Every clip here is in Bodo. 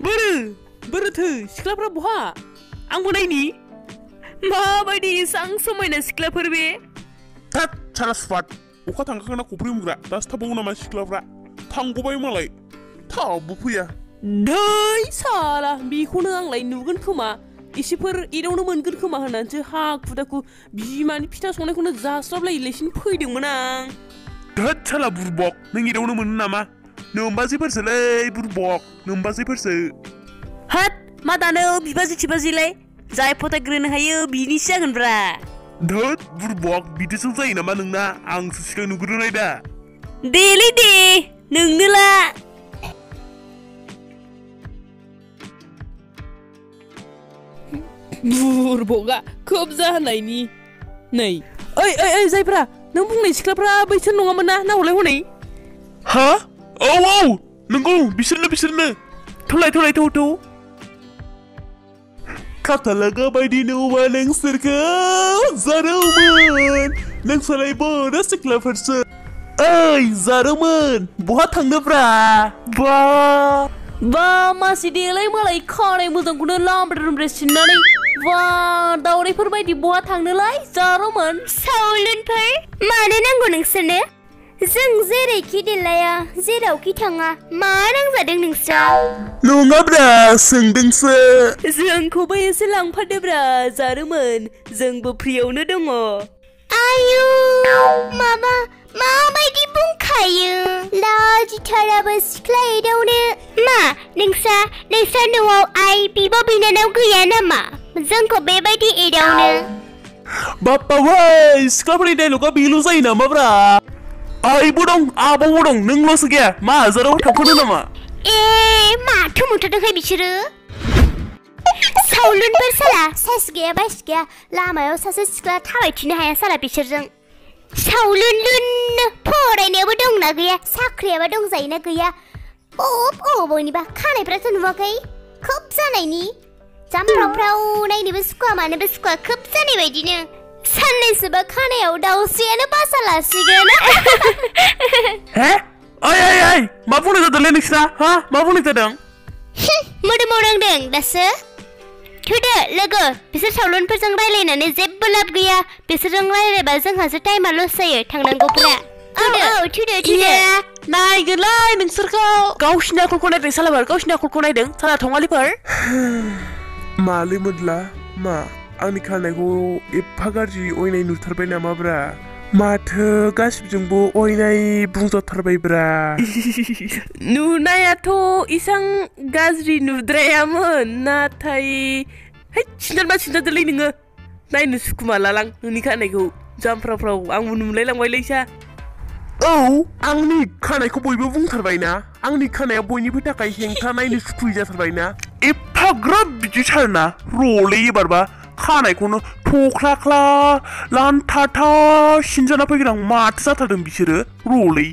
बोरोथो सिख्लाफ्रा बहा आंबो नायनि माबायदि इसां समायना सिख्लाफोर बे थात साला सुपात अखा थांखांना खफ्रि उमग्रा दासो थाबावो नामा सिख्लाफ्रा थांगबाय मालाय थाबबो फैया दै साला बेखौनो आंलाय नुगोन खोमा एसेफोर एदावनो मोनगोन खोमा होननानैसो हाखु दाखु बिमानि फिथा संनायखौनो जास्लाबलायलायसिनो फैदोंमोन आं धोद साला बुरबक नों एदावनो मोनो नामा नोम्बाजैफोरसोलै बुरबक नोम्बाजैफोरसो हात मा दानो बिबाजै थिबाजैलाय जाय फथायग्रोनो हायो बिनिसो जागोनब्रा धोद बुरबक बिदिसो जायो नामा नोंना आंसो सिगां नुग्रोनाय दा देलै दे नोंनोला बुरबका खोब जाहोनायनि नै ओइ जायफ्रा नों बुंनाय सिख्लाफ्रा बैसोर नङामोन ना हरलाय हनै हा औ नंगौ बिसोरनो थौ खाथालागा बायदि नुबा नोंसोरखौ जारौमोन नोंसोरलाय बोरो सिख्लाफोरसो ओइ जारौमोन बहा थांनोब्रा बा मासि देलाय मालाय खानाय मोजांखौनो लामब्रे सिननानै बा दावरायफोर बायदि बहा थांनोलाय जारौमोन सावलुनफोर मानो नांगौ नोंसोरनो जों जेरैखि देलाया जेरावखि थाङा मा नांजादों नोंस्रा नङाब्रा सोंदोंसो जोंखौबो एसे लांफादोब्रा जारौमोन जोंबो फ्रियावनो दङ आयु माबायदि बुंखायो लाजिथाराबो सिख्ला एदावनो मा नोंस्रा न'आव आइ बिब' बिनानाव गैया नामा जोंखौ बेबायदि एदावनो बाप्पा वै सिख्लाफोरनि डायलगा बेल' जायो नामाब्रा आइबो दं आब'बो दं नोंल'सो गैया मा जेराव थांखोनो नामा ए माथो मोनथारदोंहाय बिसोरो सावलुनफोर साला साइस गैया बाइस गैया लामायाव सासे सिख्ला थाबायथिनो हाया साला बिसोरजों सावलुन फरायनायाबो दंना गैया साख्रियाबो दंजायोना गैया बयनिबा खानायफ्राथ' नुवाखै खोब जानायनि जामफ्रावफ्राव नायनोबो सुखुवा मानोबो सुखुवा खोब जानाय बायदिनो साननैसोबा खानायाव दाउस्रियानो बासा लासिगोन हे ओइ मा बुंनाय जादोंलै नोंसिना हा मा बुंनाय जादों मोदोमाव नांदों दासो थुदो लोगो बिसोर सावलुनफोरजों रायलायनानै जेबो लाब गैया बिसोरजों रायलायबा जोंहासो टाइमा लस जायो थांनांगौफ्रा थुदो नायगोनलाय नोंसोरखौ गावसिनि आखलखौ नायदों सालाबार गावसिनि आखलखौ नायदों साला थंगालिफोर मालै मोनला मा आंनि खानायखौ एफा गाज्रि अयनाय नुथारबाय नामाब्रा माथो गासिबजोंबो अयनाय बुंजाथारबायब्रा नुनायाथ' इसां गाज्रि नुद्रायामोन नाथाय सिन्दारदोलै नोङो नायनो सुखुमालालां नोंनि खानायखौ जामफ्राफ्राव आंबो नुलायलांबायलैसा औ आंनि खानायखौ बयबो बुंथारबायना आंनि खानाया बयनिबो थाखाय हेंथा नायनो सुखुयै जाथारबायना एफाग्राब बिदिथारना रलै एबारबा खानायखौनो थख्लाख्ला लानथाथा सिनजाना फैगोन आं माथो जाथारदों बिसोरो रलै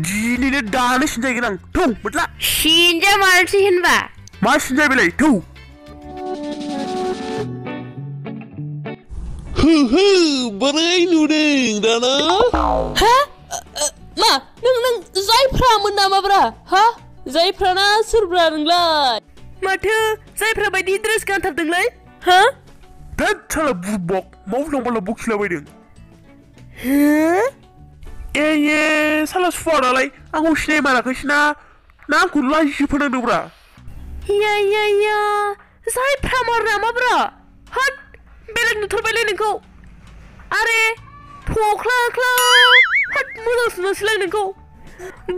दिनैनो दानो सिनजायगोन आं थौ मोटला सिनजा मानसि होनबा मा सिनजायबायलाय थौ बोरै नुदों दाना हा मा नों जायफ्रामोन नामाब्रा हा जायफ्राना सोरब्रा नोंलाय माथो जायफ्रा बायदि ड्रेस गानथारदोंलै हा धोद साला बुरबक मावफ्लांबाला बखिलाबायदों ए साला सुवादालाय आंखौ सिनायमाराखैसोना ना आंखौ लाजिसो फोनांदोंब्रा या जायफ्रामार नामाब्रा हाट बेलेग नुथारबायलै नोंखौ आरे थख्लाख्ला हाट मोजां सुनासैलाय नोंखौ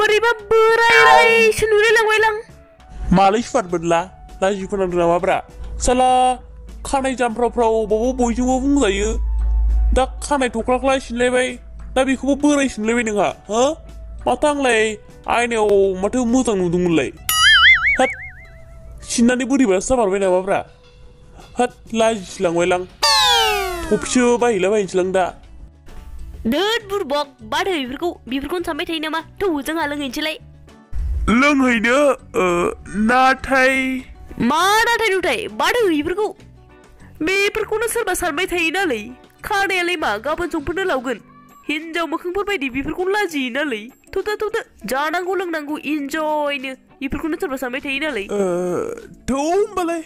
बोरैबा बोरायसो नुलायलांबायलां मालै सुवाद मोनला लाजि फोनांदों नामाब्रा साला खानाय जामफ्रावफ्राव अबावबा बयजोंबो बुंजायो दा खानाय थख्लाख्ला सिनलायबाय दा बेखौबो बोराय सिनलायबाय नोंहा हो माथो आंलाय आयनायाव माथो मोजां नुदोंमोनलाय हाट सिननानै बोरैबासो जामारबाय नामाब्रा हाट लाजिलांबायलां कफिसो बायहैलाबायनोसैलां दा दोद बुरबक बादो बेफोरखौनो सानबाय थायो नामा थौ जोंहा लोंहैनोसैलाय लोंहैनो नाथाय मा नाथाय बादो बेफोरखौनो सोरबा सानबाय थायोनालै खानायालाय मा गाबोन संफोरनो लावगोन हिनजाव मोखांफोर बायदि बेफोरखौनो लाजियोनालै थौदो जानांगौ लोंनांगौ इन्जयनो बेफोरखौनो सोरबा सानबाय थायो नालाय थ' होमबालाय